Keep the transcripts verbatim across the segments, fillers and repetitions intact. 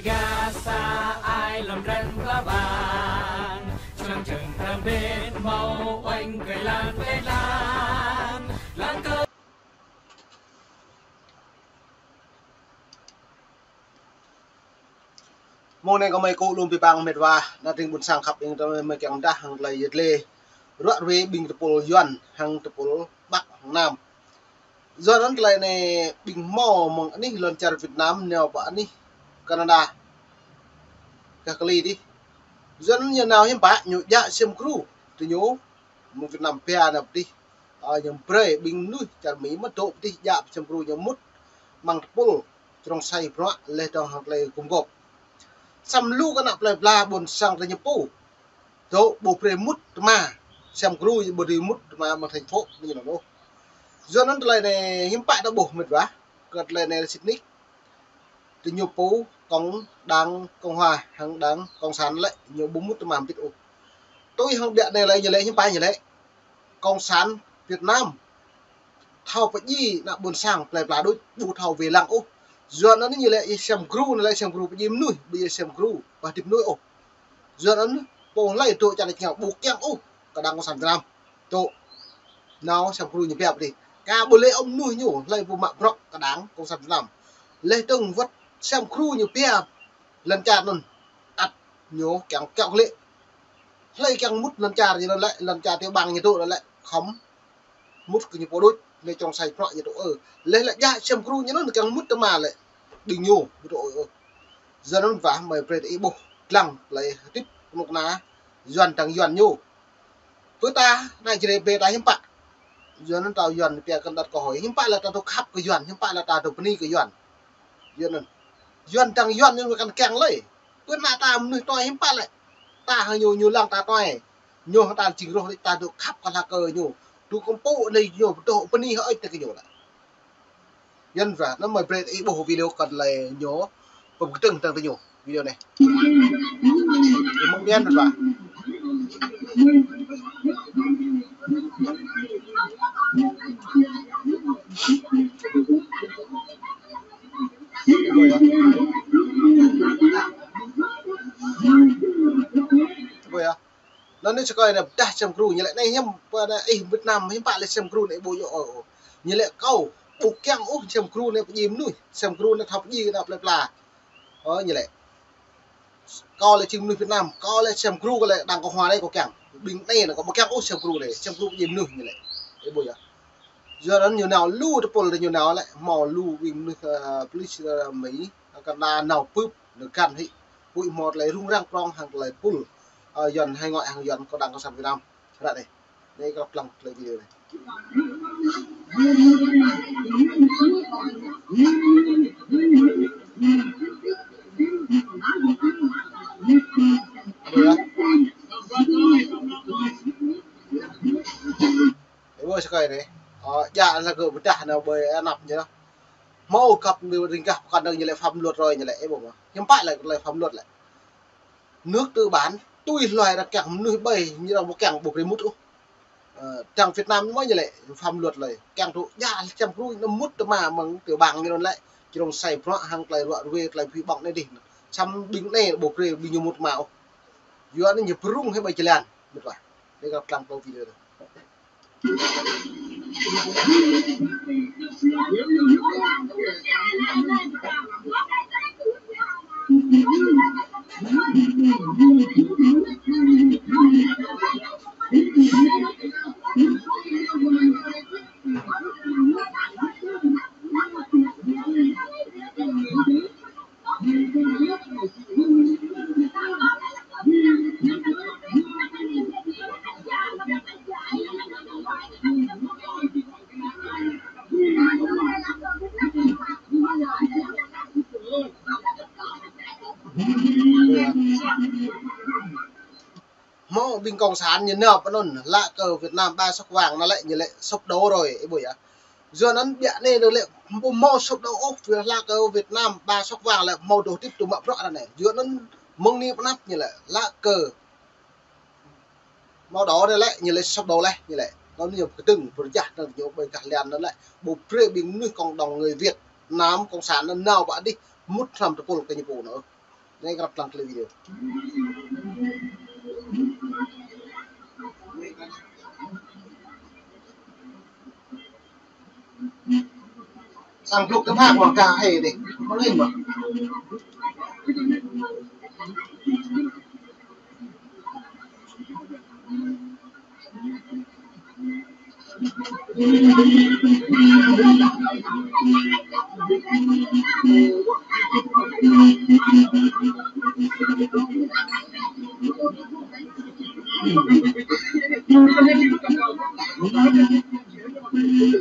Gah sa ai lŏm dran pla ban, čang čang răng bên hmâo oanh kơi lan kơi lan, lan kơ. Mông anai kâo mơi kơ lŏm pơpăng met wa, ană tring ƀuôn sang khăp ing tơ mơi kiăng dah hăng tơlơi yet lê. Ruă ruê ƀing tơpul Yuan hăng tơpul Bắc hăng Nam. Yua anŭn tơlơi anai ƀing hmâo mơ̆ng anih lŏn čar Việt Nam nao pơ anih Canada. Kah kơ li dih. Yua anŭn ñu nao hiư̆m pă ñu djă sem gru. Tơ ñu mơ̆ng Việt Nam pia nao pơ dih. Ơ, ñu brơi ƀing mơnuih čar Mi mơ̆ dŏ pơ dih djă sem gru ñu mŭt amăng tơpul čơrông sai bruă leh dong hăng tơlơi gum gôp. Samơ̆ lu kơ ană plơi pla ƀuôn sang tơ ñu pô. Dŏ ƀu brơi mŭt tơma, sem gru ƀu brơi mŭt tơma amăng thành phố ñu anŭn ôh. Yua anŭn tơlơi anai hiư̆m pă ta ƀuh met wa, kơ tơlơi anai sĭt nik. Tơ ñu pô Cộng, Đảng Cộng Hòa hăng Đảng Cộng Sản lĕ ñu ƀu mŭt tơma ƀit ôh. Tui hăng biă anai lĕ ñu lĕ hiư̆m pă ñu lĕ. Cộng sản Việt Nam thâo pơdjai ană ƀuôn sang plơi pla đôč, ƀu thâo wai lăng ôh. Yua anŭn ñu lĕ sem gru, ñu lĕ sem gru pơdjai mơnuih, ƀu djơ̆ sem gru pơhơdip mơnuih ôh. Yua anŭn pô hlơi dŏ čar ñu ƀu kiăng ôh kơ Đảng Cộng sản Việt Nam. Dŏ nao sem gru ñu pia pơ dih. Kơ ƀu lĕ ôh mơnuih ñu, hlơi ƀu mă bruă kơ Đảng Cộng sản Việt Nam. Leh dong wơ̆t sem gru ñu pia lŏn čar anŭn. Ăt ñu kiăng kiăng lĕ. Hlơi kiăng mŭt lŏn čar ñu anŭn lĕ, lŏn čar tiểu bang ñu dŏ anŭn lĕ, khŏm mŭt kơ ñu pô đôč, lĕ čơrông sai bruă ñu dŏ ơ. Leh lĕ djă sem gru ñu anŭn kiăng mŭt tơma lĕ, ƀing ñu dŏ ơ. Yua anŭn wa mơi brơi ih ƀuh lăng tơlơi hơdip kơnuk kơna Yuan dang Yuan ñu. Pơ ta ană Jrai ƀe ta hiư̆m pă. Yua anŭn ta Yuan pia kơnơ̆ng đăt kơ hơi. Hiư̆m pă lĕ ta dŏ khăp kơ Yuan, hiư̆m pă lĕ ta dŏ bơni kơ Yuan. Yua anŭn. Yuan dang Yuan ñu kăn kiăng lơi. Pơ ană ta mơnuih tuai hiư̆m pă lĕ. Ta hăng ñu, ñu lăng ta tuai. Ñu hăng ta jing rŏh ta dŏ khăp kơ hla kơ ñu. Dŏ kơmpŭ anai ñu dŏ bơni hơi tơ kơ ñu lĕ. Yua anŭn wa, anŭn mơi brơi ih ƀuh video kơ tơlơi ñu pơkơdơ̆ng dang tơ ñu video anai. Ih mơ̆ng mian wa. Ih ƀuh yơh. Ih ƀuh yơh. Anŭn anai čơkơi anai pơdah sem gru ñu lĕ anai hiư̆m pă anai ih Việt Nam hiư̆m pă lĕ sem gru anai ƀu djơ̆ ôh. Ñu lĕ kâo ƀu kiăng ôh sem gru anai pơdjai mơnuih, sem gru anai thâo pơdjai ană plơi pla. Ơ, ñu lĕ. Kâo lĕ jing mơnuih Việt Nam, kâo lĕ sem gru kâo lĕ Đảng Cộng Hòa anai kâo kiăng. Ƀing anai anai kâo ƀu kiăng ôh sem gru anai, sem gru pơdjai mơnuih ñu lĕ. Ih ƀuh yơh. Yua anŭn ñu nao lu tơpul tơ ñu nao lĕ, hmâo lu ƀing mơnuih, ơ, police, ơ, Mi, kơ ană nao bưp, nao găn hĭ. Huĭ hmâo tơlơi rŭng răng prŏng hăng tơlơi pul. Ơ, Yuan hải ngoại hăng Yuan kơ Đảng Cộng sản Việt Nam. Ră anai. Anai kâo lăng tơlơi video anai. Ơ, yơh. Ih ƀuh čơkơi anai. Ơ, djă lĕ kơ pơdah anai ƀơi anăp ñu. Hmâo găp ƀing gah pơkŏn dơ̆ng ñu lĕ phạm luật rồi ñu lĕ, ih ƀuh mơ̆. Hiư̆m pă lĕ, lĕ phạm luật lĕ. Nước tư bản, tui hluai arăng kiăng mơnuih ƀơi, ñu arăng ƀu kiăng ƀu brơi mŭt ôh. Ơ, dang Việt Nam mơ̆ ñu lĕ, phạm luật lĕ. Kiăng dŏ djă sem gru ñu mŭt tơma mơ̆ng tiểu bang ñu anŭn lĕ. Čơrông sai bruă hăng tơlơi ruă ruê, tơlơi phi ƀơ̆ng anai dih. Samơ̆ ƀing anai ƀu brơi ƀing ñu mŭt tơma ôh. Yua anŭn ñu pơrŭng hĭ ƀơi jơlan, met wa. Anai kâo lăng tơlơi video anai. Hmâo ƀing cộng sản ñu nao pơ anŭn, laĭ kơ Việt Nam ba sọc vàng anŭn lĕ, ñu lĕ sụp đổ rồi, ih ƀuh yơh. Yua anŭn biă anai ñu lĕ, ƀu hmâo sụp đổ ôh, laĭ kơ Việt Nam ba sọc vàng lĕ hmâo dŏ hơdip tŭ mă bruă anai. Yua anŭn mơ̆ng anai pơ anăp ñu lĕ, laĭ kơ hmâo đổ anai lĕ, ñu lĕ sụp đổ lĕ, ñu lĕ. Anŭn ñu kơdơ̆ng, pơrơjah anŭn ñu ƀơi gah lian anŭn lĕ, ƀu brơi ƀing mơnuih cộng đồng người Việt Nam cộng sản anŭn nao pơ adih, mŭt hrăm tơpul kơ ñu pô anŭn. Anai krăp lăng tơlơi video. Sang blŭk tơpă mơ̆ kah hĕ dih. Mơ̆ng anai mơ̆.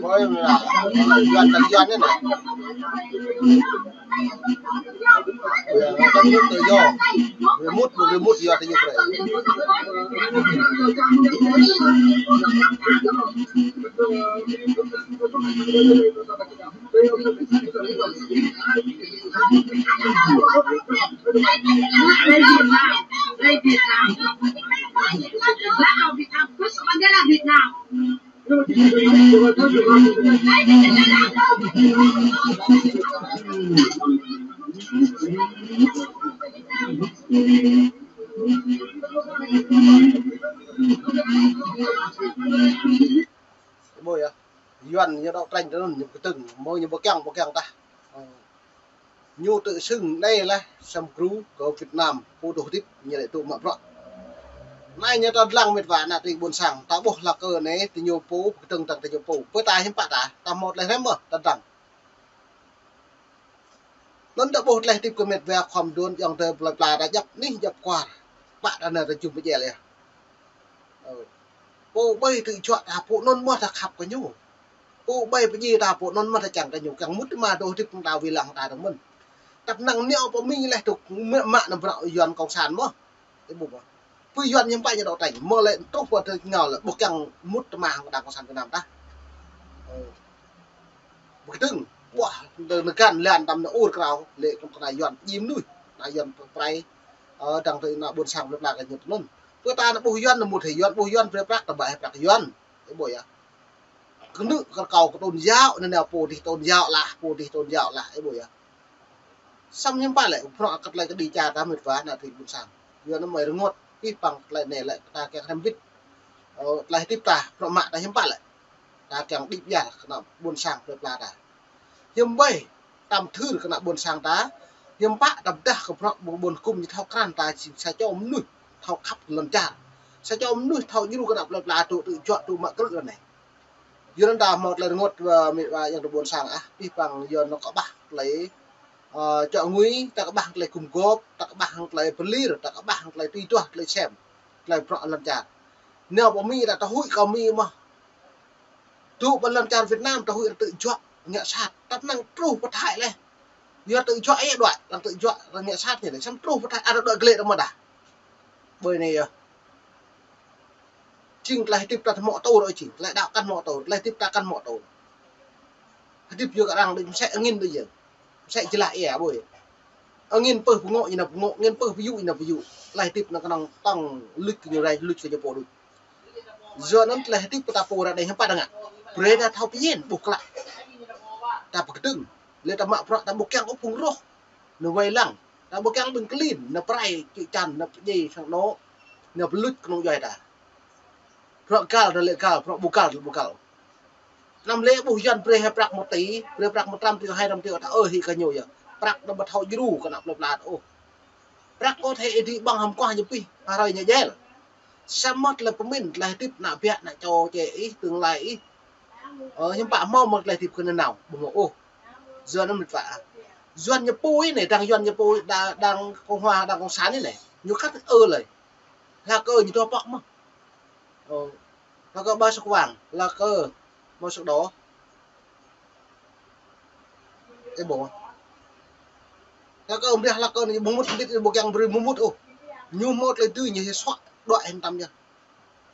Ôi, Yuan, Yuan anai nè. Ơ, đất nước tự do. Người mút, một người mút, Yuan tự do. Ƀuh yơh. Yuan ñu đŏk trĕnh tơ anŭn ñu kơtưng, mơ̆ ñu ƀu kiăng, ƀu kiăng tah. Ơ. Ñu tự xưng anai lah Sam Gru kơ Việt Nam, pô dŏ hơdip ñu lĕ tŭ mă bruă. Anai ñu ta lăng mĕt wa ană tring ƀôn sang, ta ƀuh laih kơ anai, tơ ñu pô, kơtưng tăng tơ ñu pô. Pơ ta hiư̆m pă ta, ta hmâo tơlơi hrăm mơ̆, ta tăng. Anŭn ta ƀuh tơlơi hơdip kơ mĕt wa khŏm đuôn, ayŏng adơi plơi pla ta djăp anih djăp kwar. Pă ta nao ta jum pơjel yơh. Ơ. Pô ƀai tŭ juă ta pô anŭn mơ̆ ta khăp kơ ñu. Pô ƀai pơdjai ta pô anŭn mơ̆ ta čang kơ ñu. Kiăng mŭt mă dŏ hơdip ta wai lăng ta dơ̆ng mơ̆n. Tăp năng neo pơ Mi laih tŭ mă, mă nao bruă Yuan cộng sản mơ̆. Ơ ƀuh mơ̆. Pơ Yuan ñu pă ñu đŏk trĕnh. Mơ̆ lĕ truh pơ tơlơi ngă lĕ ƀu kiăng mŭt tơma hăng đảng cộng sản Việt Nam tah. Ơ. Ƀu kơtưng. Ƀuh, tơ nơgan lan tăm nao ur krao. Lĕ kơnơ̆ng kơ ană Yuan djim nuih. Ană Yuan prai. Ơ, dăng tơ ană ƀôn sang plơi pla kơ ñu tơ anŭn. Pơ ta ană ƀuh Yuan anŭn mŭt hĕ Yuan, ƀuh Yuan brơi prăk ta ƀă hĕ prăk Yuan. Ơ ƀuh yơh. Kơnơ̆ng kơ kâo kơ tôn giáo, anai nao pô dih tôn giáo lah, pô dih tôn giáo lah, ơ ƀuh yơh. Samơ̆ hiư̆m pă lĕ, bruă kơ tơlơi kơđi čar ta mĕt wa ană tring ƀôn sang. Yuan anŭn mơi rơngot, pih păng tơlơi anai lĕ, ta kiăng hrăm bit. Ơ, tơlơi hơdip ta, bruă mă ta hiư̆m pă lĕ. Ta kiăng đĭ ƀiă kơ ană ƀôn sang plơi pla ta. Hiư̆m ƀai, tăm thưr kơ ană ƀôn sang ta, hiư̆m pă tăm dah kơ bruă ƀôn, ƀôn kŭm ñu thâo krăn ta jing sa čô mơnuih, thâo khăp lŏn čar. Sa čô mơnuih thâo djru kơ ană plơi pla tŭ, tŭ juă, tŭ mă krư̆ anai. Yuan anŭn ta hmâo tơlơi rơngot, ơ, mĕt wa ayŏng adơi ƀôn sang ah, pih păng Yuan anŭn kơƀah tơlơi, ơ, čŏk ngui, ta kơƀah tơlơi gum gôp, ta kơƀah tơlơi pơlir, ta kơƀah tơlơi tui duah, tơlơi sem, tơlơi bruă lŏn čar. Nao pơ Mi ta, ta huĭ kơ Mi mơ̆. Tŭ pơ lŏn čar Việt Nam ta huĭ tŭ juă ngă sat. Tăp năng truh pơ Thái laih. Yua tŭ juă ih đuaĭ, lăng tŭ juă lăng ngă sat ñu laih. Samơ̆ truh pơ Thái, arăng đuaĭ glĕ ta mơ̆ dah. Ƀơi anai yơh. Jing tơlơi hơdip ta hmâo tŭ rơ jing. Tơlơi đaŏ kăn hmâo tŭ. Tơlơi hơdip ta kăn hmâo tŭ. Hơdip yua kơ arăng đĭ mơsĕ angin đĭ yơh. Mơsĕ jơlah ia ƀơi. Angin pơh pơngŏ ñu nao pơngŏ, angin pơh pơyŭ ñu nao pơyŭ. Tơlơi hơdip anŭn kơnơ̆ng tŏng luč kơ ñu rai, luč kơ ñu pô đôč. Yua anŭn tơlơi hơdip kơ ta pô ră anai hiư̆m pă ta ngă. Brơi ta thâo pơmĭn ƀuh klă. Ta pơkơdơ̆ng. Lĕ ta mă bruă ta ƀu kiăng ôh phung roh. Nao wai lăng. Ta ƀu kiăng ƀing klin. Nao prai čư̆ čan, nao pơdjai sang anŏ. Nao pơluč kơnung djuai ta. Bruă găl ta lĕ găl, bruă ƀu găl ta ƀu găl. Anăm lĕ ƀuh Yuan brơi hĭ prăk một tỷ, brơi prăk một trăm triệu, hai trăm triệu ta ơ hĭ kơ ñu yơh. Prăk ta ƀu thâo djru kơ ană plơi pla ôh. Prăk ôh hĭ ih đĭ ƀơ̆ng hăm kuah ñu pih, hrơi ñu djel. Samơ̆ tơlơi pơmĭn, tơlơi hơdip ană biă, ană čô čê ih, tương lai ih. Ơ, hiư̆m pă hmâo mơ̆ tơlơi hơdip kơ anai nao, ƀu hmâo ôh. Yuan anŭn mĕt wa. Yuan ñu pô anai, đang Yuan ñu pô, đang, đang Cộng hòa, đang Cộng sản anai. Ñu khăt ơ lơi. Hla kơ ñu dŏ pŏk mơ̆. Ơ. Hla kơ ba săk wang, hla kơ mơ̆ săk đô. Ơ ƀuh. Hla kơ mơ̆ hla kơ ñu ƀu mŭt ƀit ƀu kiăng brơi ƀu mŭt ôh. Ñu hmâo tơlơi dưi ñu hĭ suă đuaĭ hĭ tăm yơh.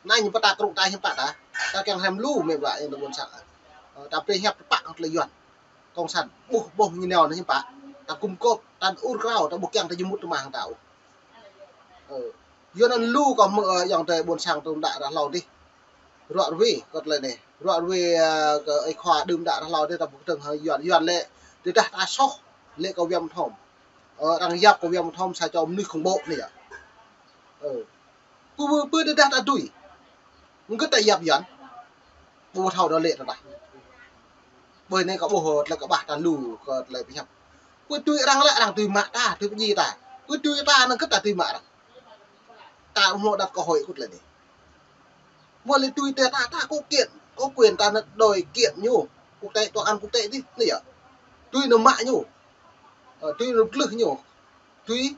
Anai ñu pơtă krŭ ta hiư̆m pă ta. Ta kiăng hrăm lu mĕt wa ayŏng adơi ƀôn sang. Ơ, ta brơi hiăp tơpă hăng tơlơi Yuan. Cộng sản ƀuh ƀuh ñu nao anai hiư̆m pă. Ta gum gôp, ta ur krao, ta ƀu kiăng ta jơmut tơma hăng ta ôh. Ơ. Yua anŭn lu kơ mơ̆, ơ, ayŏng adơi ƀôn sang tơm đă ră hlâo dih. Ruă rơwe kơ tơlơi anai. Ruă rơwe, ơ, kơ ơi khua đưm đă ră hlâo dih ta ƀu kơdơ̆ng hăng Yuan. Yuan lĕ, tơdah ta soh, lĕ kơ viêm thom. Ơ, arăng yap kơ Yuan Pơthom sa čô mơnuih khủng bố anai yơh. Ơ. Pơ, pơ, pơ tơdah ta tui. Ngơ ta yap Yuan. Ƀu thâo đôč lĕ tơdah. Ƀơi anai kâo ƀuh tơlơi kơƀah ta lu kơ tơlơi pơhiăp. Pơ tui arăng lĕ arăng tui mă ta, tui pơdjai ta. Pơ tui ta anŭn kơ ta tui mă arăng. Ta ƀu hmâo đặt câu hỏi kơ tơlơi anai. Mơ̆ lĕ tui ta, ta, ta có kiện, có quyền ta nộp đơn kiện ñu. Quốc tế, tòa án quốc tế dih, anai yơh. Tui nao mă ñu. Ơ, tui nao klưh ñu. Tui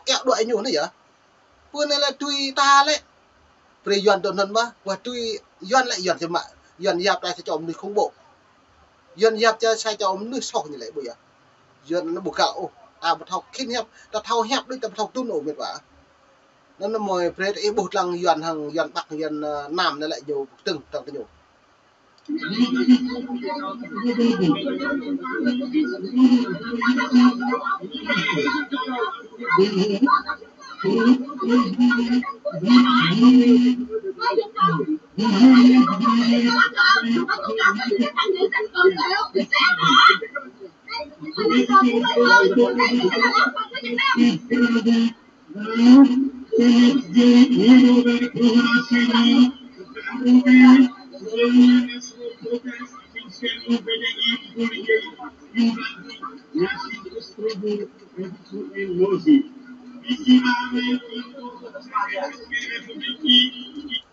kiaŏ đuaĭ ñu anai yơh. Pơ anai lĕ tui ta lĕ. Brơi Yuan dŏ anŭn mơ̆, wơ̆t tui Yuan lĕ Yuan či mă. Yuan yap ta sa čô mơnuih khủng bố. Yuan yap ta sa čô mơnuih soh ñu lĕ ƀu yơh. Yuan anŭn ƀu găl ôh. Ta ƀu thâo khĭn hiăp, ta thâo hiăp đôč ta ƀu thâo tŭn ôh mĕt wa. Anŭn mơ̆ brơi ta ih ƀuh lăng Yuan hăng Yuan Bắc, Yuan, ơ, Nam anai lĕ ñu pơkơtơ̆ng tơ̆ng tơ ñu.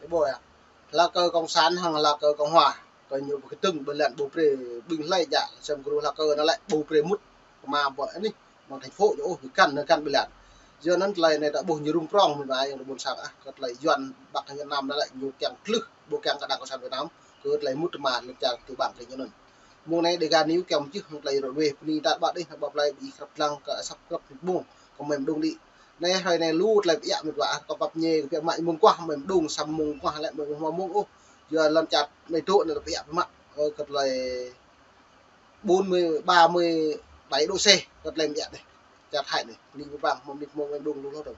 Ƀuh yơh. Hla kơ Cộng sản hăng hla kơ Cộng hòa. Kơ ñu pơkơtơ̆ng ƀơi lăn ƀu brơi ƀing hlơi djă, sem gru hla kơ anŭn lĕ ƀu brơi mŭt kơ mă ƀơi anih, mơ̆ng thành phố ñu ôh, ñu găn, ñu găn ƀơi lăn. Yua anŭn tơlơi anai ta ƀuh ñu rŭng prong mơ̆n wa ayŏng adơi ƀôn sang ah, kơ tơlơi Yuan Bắc Yuan Nam anŭn lĕ ñu kiăng klưh, ƀu kiăng kơ đảng Cộng sản Việt Nam, kơ tơlơi mŭt kơ mă lŏn čar tư bản kơ ñu anŭn. Mơ̆ng anai Dega News kiăng mơčih hăng tơlơi rơđuê bơni ta ƀă dih, hăng ƀă plei ƀing ih krăp lăng kơ subscribe mơ̆ng kơ mơ̆ng đung đĭ. Anai hrơi anai lu tơlơi pơiă mĕt wa, kâo pap ñe kơ pơiă mă mơ̆ng kuah mơ̆ng đung, samơ̆ mơ̆ng kuah lĕ mơ̆ng hmâo mơ̆ng ôh. Yua lŏn čar anai dŏ anai pơiă pơmă, ơ, kơ tơlơi bốn mươi, ba mươi bảy độ C, kơ tơlơi pơiă anai. Čar Thái anai, bơni pơpŭ hmâo mơnit hmâo mơ̆ng đung lu hloh dơ̆ng.